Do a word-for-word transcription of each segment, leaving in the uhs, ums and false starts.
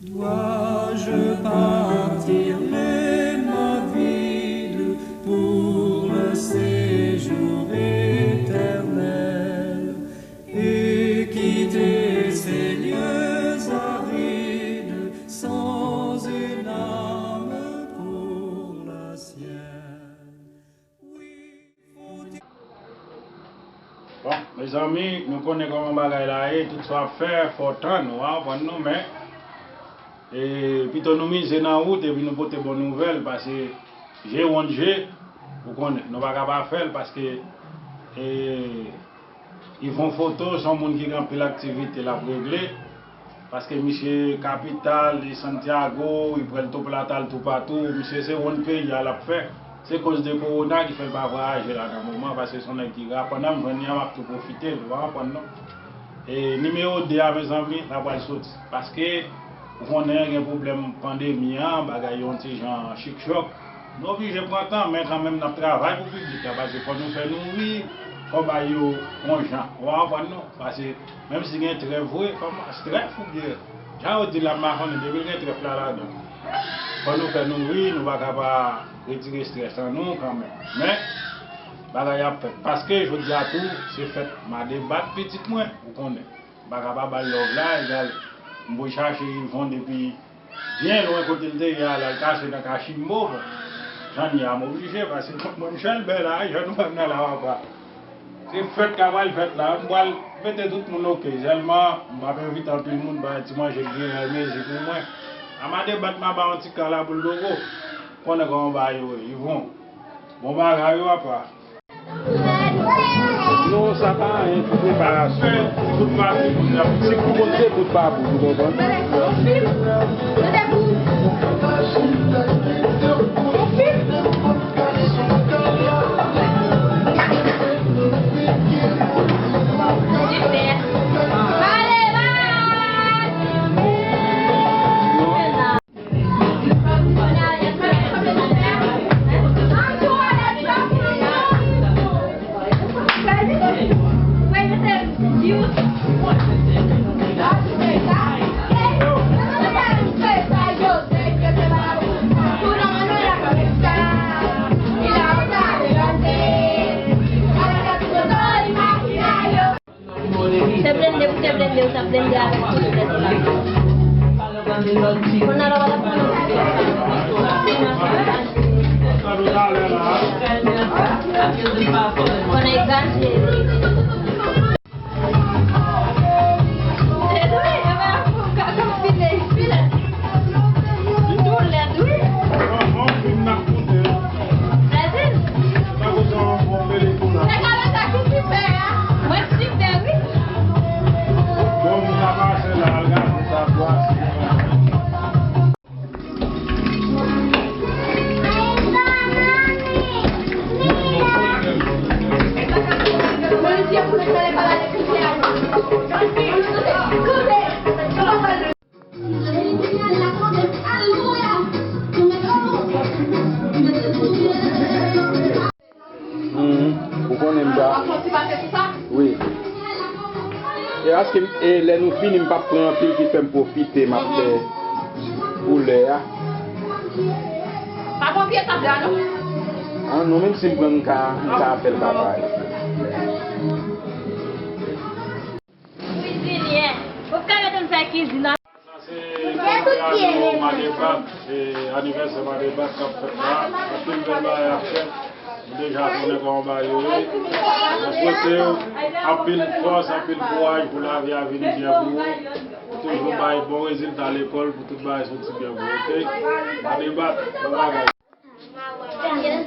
Dois-je partir les mains vides pour le séjour éternel et quitter ces lieux arides sans une âme pour la sienne? Bon, mezanmi, nou konnen kòman bagay la ye, tout sa w ap fè, fò w tann, ou pa konprann non, men, e, pito nou mize nan wout epi nou pote bon nouvèl, paske je won't je, ou konnen, nou pa ka pa fè l, paske, e, Yvon Foto, se yon moun ki gen anpil aktivite l ap regle. Paske misye kapital, li Santiago, li pral Plata, l toupatou. Misye se wonn peyi a l ap fè. Se koz de kowona ki fè l pa vwayaje la nan moman, paske se yon nèg ki ra. Pandan m jwenn li an, m ap tou pwofite l, ou pa konprann non. E nimewo de a, mezanmi, la pral soti. Paske, ou konnen, gen pwoblèm pandemi an, bagay yon ti jan chik chòk. Nou oblije pran tan, men kanmenm n ap travay pou piblik la, paske fò nou fè nou ri, fò bay yo yon jan. Ou pa konprann non? Paske menm si gen trèf vre, kòman, trèf oubyen, jan yo di la, m pa konnen, depi l gen trèf la ladan, fò nou fè nou ri, nou pa ka pa retire estrès an nou kanmenm. Men, bagay ap fèt. Paske jodi a tou, se fèt Madebat pitit mwen, ou konnen. M pa ka pa ba l love la, egal. M voye chache Yvon depi byen lwen kote l te ye a, l al kache nan kachimbo, bon. Jan n ye a, m oblije, paske mwen, m chèlbè la, jan nou wè m nan la, papa. Se fèt k ap pral fèt la, m pral mete tout moun oke, sèlman, m p ap envite anpil moun, bay ti manje k genyen mezi pou mwen. Amadebat m a ba yon ti kal a boul doko, konnen kòman bagay yo ye, Yvon. Bon bagay wi, papa. Non, sa pa anyen, se preparasyon. Tout pati pou n ap, se pou Bondye, bout pa bout, ou konprann? Se blende pou te blende, ou t ap blende avèk tout rès la. Kounye a la, w ap pran. Konnen egzajere. E tou, e pa pou gade yon file, file. M tou lèd, wi. Anfin, n ap koute. Lèzil. Sa konsa, on pele pou la. Se kòman sa ki sipè a? Mwen sipè, wi. Bon, moun ap pase la, al gade sa, bwa. Mhm. Ou konnen m ta. Wi. E paske m, e lè nou fini, m p ap pran anpil ki fè m pwofite, m ap fè koulè a. Pa pran pye tab la, non. An, non, menm si m pran, m ka, m ka fè l ka parèt. Kwizinye. Ou ka mete m fè kizin nan. Sa se kounye a nou Madebat, se anivèsè Madebat k ap fèt la. Anpil bèl bagay ap fèt. Nou deja konnen kòman bagay yo ye. Mwen swete yo anpil fòs, anpil kouraj pou lavi a vini byen pou ou. Toujou bay bon rezilta lekòl pou tout bagay soti byen pou ou, oke? Madebat, bon bagay.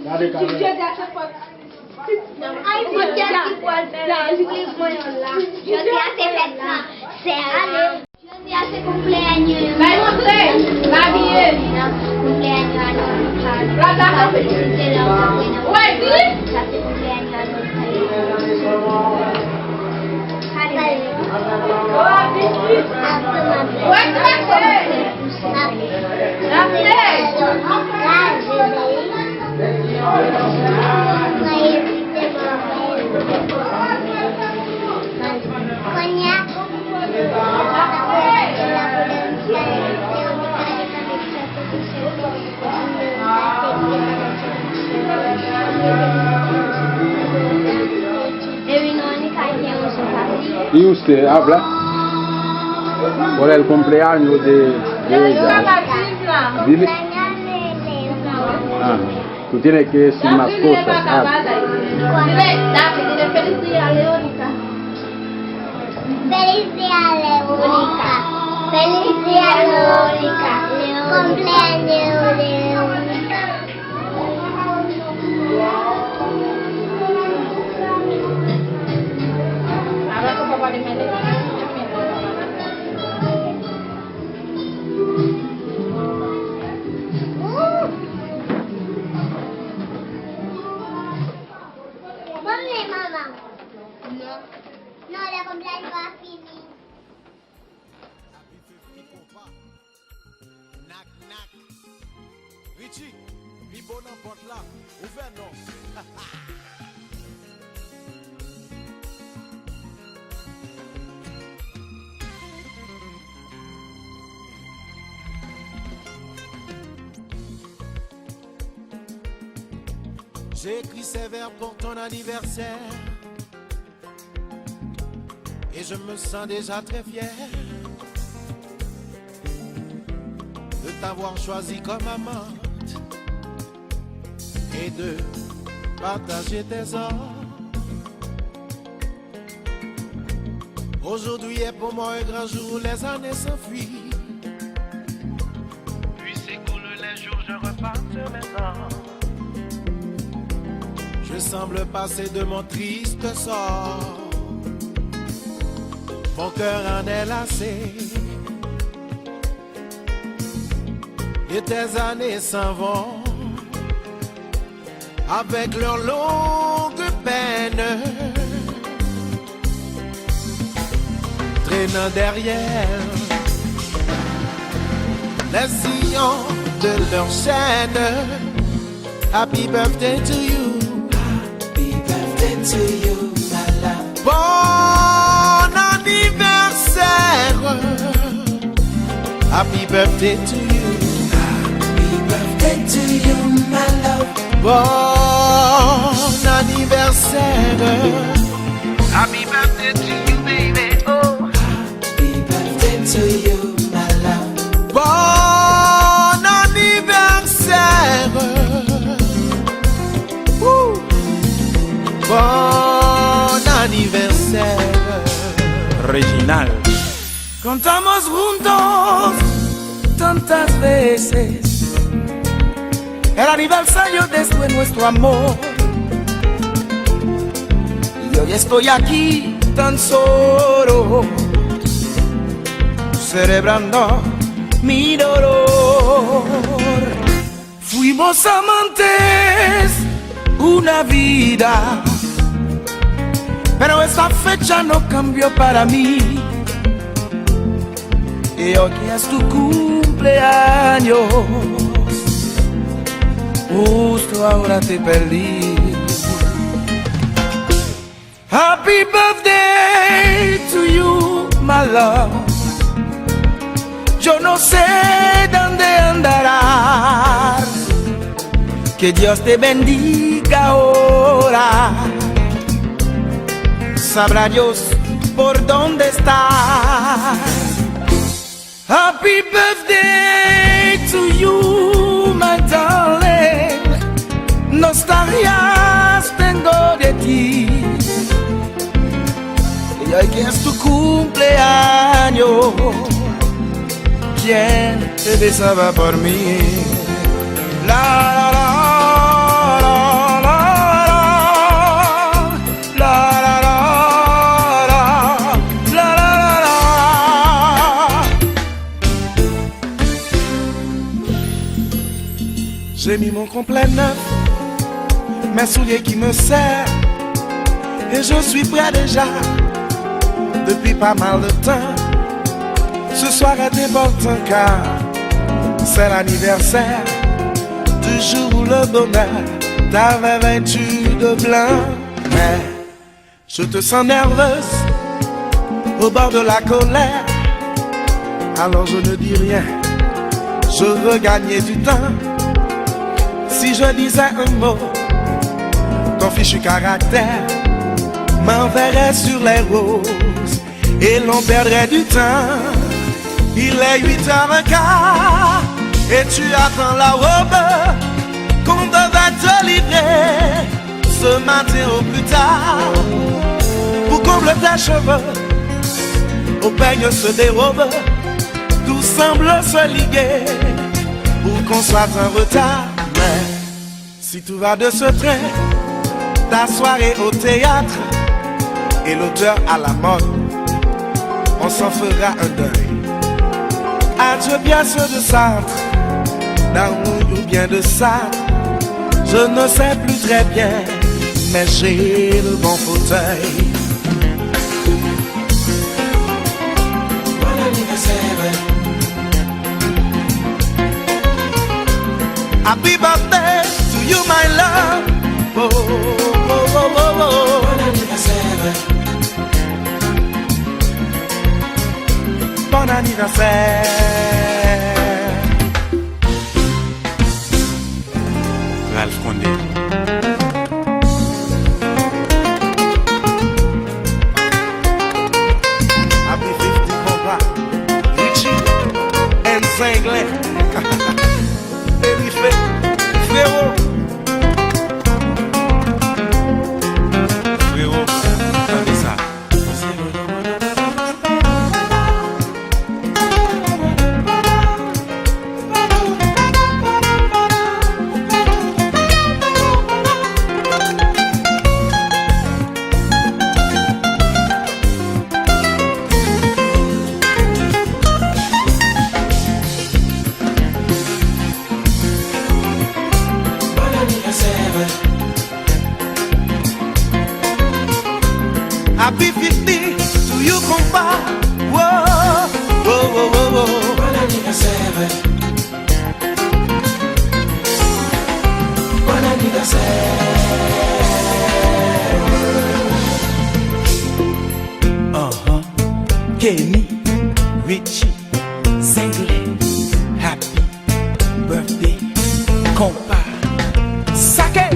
Gade kamera. Jodi a se fèt fransè. Jodi a se konpleyanyè. Bay rantre, mabiye. Konpleyanyè a nou. Plat la kanpe. Sa se konpleyanyè a nou. Wè, wè, wè. Y usted habla por el cumpleaños de, de ella. Dile. Ah, tú tienes que decir más cosas. Ah. Dile, David, dile feliz día, Leónica. Feliz día, Leónica. Feliz día, Leónica. Cumpleaños, Leónica. Bon, men manman. Non. Non, le konplèt pa fini. Happy fifty konpa. Nak, nak. Richie, pi bon nan pòt la. Ouvè non. J'ai écrit ces vers pour ton anniversaire. Et je me sens déjà très fier de t'avoir choisi comme amante et de partager tes heures. Aujourd'hui est pour moi un grand jour, les années s'enfuient. Puis s'écoulent les jours, je repars sur mes pas. Je semble passer de mon triste sort. Mon cœur en est lassé. Et tes années s'en vont avec leurs longues peines, traînant derrière les sillons de leur chaîne. Happy birthday to you. Happy birthday to you, my love. Bon anniversaire. Happy birthday to you. Happy birthday to you, my love. Bon anniversaire. Happy birthday to you, baby. Oh. Happy birthday to you, my love. Bon anniversaire. Woo. Bon anniversaire. Reginald. Cantamos juntos tantas veces el aniversario de nuestro amor. Y hoy estoy aquí tan solo, celebrando mi dolor. Fuimos amantes una vida, pero esta fecha no cambió para mí. Y hoy que es tu cumpleaños, justo ahora te perdí. Happy birthday to you, my love. Yo no sé dónde andarás. Que Dios te bendiga ahora. Sabrá Dios por dónde estás. Happy birthday to you, my darling. Nostalgias tengo de ti. Y hoy que es tu cumpleaños, ¿quién te besaba por mí? La, la, la. La, la, la, la, la, la, la, la, la. J'ai mis mon complet neuf, mes souliers qui me serrent, et je suis prêt déjà depuis pas mal de temps. Ce soir est important car c'est l'anniversaire du jour où le bonheur t'avait vêtu de blanc. Mais je te sens nerveuse, au bord de la colère. Alors je ne dis rien, je veux gagner du temps. Si je disais un mot, ton fichu caractère m'enverrait sur les roses. Et l'on perdrait du temps. Il est huit heures un quart et tu attends la robe qu'on devait te livrer ce matin au plus tard. Pour combler tes cheveux, au peigne se dérobe, tout semble se liguer pour qu'on soit en retard. Mais si tout va de ce train, ta soirée au théâtre et l'odeur à la mode, on s'en fera un deuil. Adieu pièce de Sartre, d'Arnould ou bien de Sartre, je ne sais plus très bien, mais j'ai le bon fauteuil. Bon anivèsè. Happy birthday to you, my love. Oh, oh, oh, oh, oh, oh. Bon anivèsè. Bon anivèsè. Ralph Condé. Happy fifty konpa. Richie and Zenglen. Elife. Frewo. Frewo, tande sa. Bon anivèsè. Happy fifty to you, konpa. Wo, wo, wo, wo, wo. Bon anivèsè. Bon anivèsè. Uh-huh. Kenny, Richie, Zenglen, Happy birthday, konpa. Sake!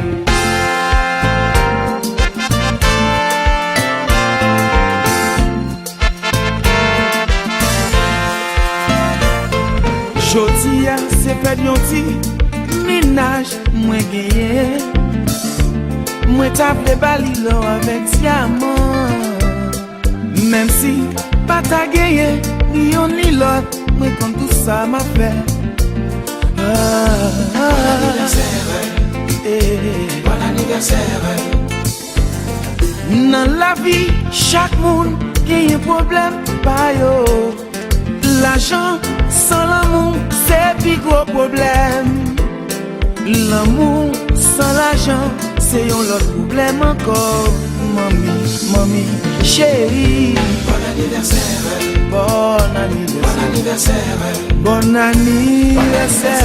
Jodi a se fèt yon ti mennaj mwen genyen. Mwen ta vle ba li lò avèk dyaman. Menm si pa ta genyen ni yonn ni lòt, mwen konn tout sa m ap fè. Ah, ah, ah. Bon anivèsè. Eh. Bon anivèsè. Nan lavi, chak moun genyen pwoblèm pa yo. Lajan san lanmou, se pi gwo pwoblèm. Lanmou san lajan, se yon lòt pwoblèm ankò. Manmi, manmi, cheri. Bon anivèsè. Bon anivèsè. Bon anivèsè. Bon anivèsè.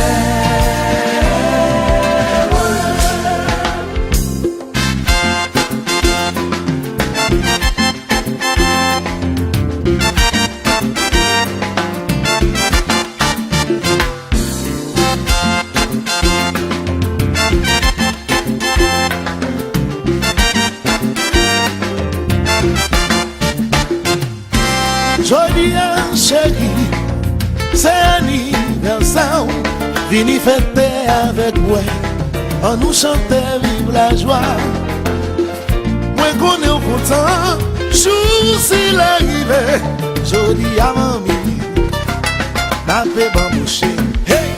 Jodi a, cheri, se anivèsè w. Vini fete avèk mwen. Annou chante, viv lajwa. Mwen konnen w kontan, jou sila rive. Jodi a, manmi, n ape banboche. Hey!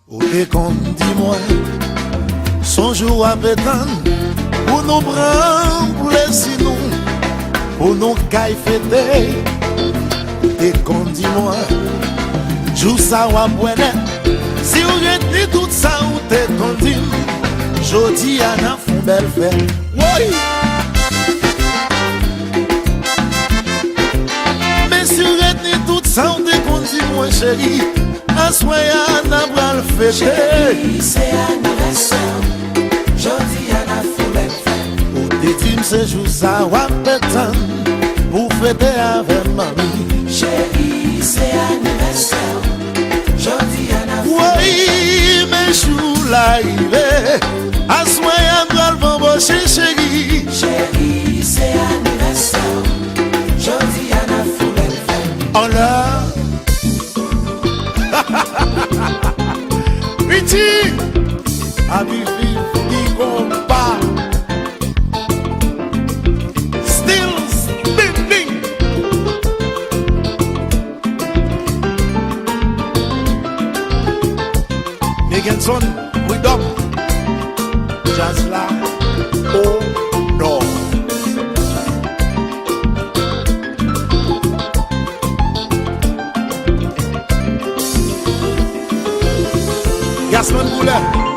Ou te konn di mwen, sonj ou ap etann, pou nou pran plezi nou, pou nou kay fete. Ou te konn di mwen, jou sa w ap wè nèt, si w retni tout sa ou te konn di m, jodi a n ap fè yon bèl fèt. Woy! Men si w retni tout sa w te konn di mwen, cheri, aswè a n a pral fete. Cheri, se anivèsè w. Jodi a n ap fè yon bèl fèt. Ou te di m se jou sa w ap etann pou fete avè m, manmi. Cheri, se anivèsè w. Jodi a n ap fè yon bèl fèt. Woy, men jou la rive. Aswè a n pral banboche, cheri. Cheri, se anivèsè w. Jodi a n ap Anlè. Piti. Abi viv li konpa. Still spinning. Negenson, Freedom. Jazz la o nò. Gasman Koulè.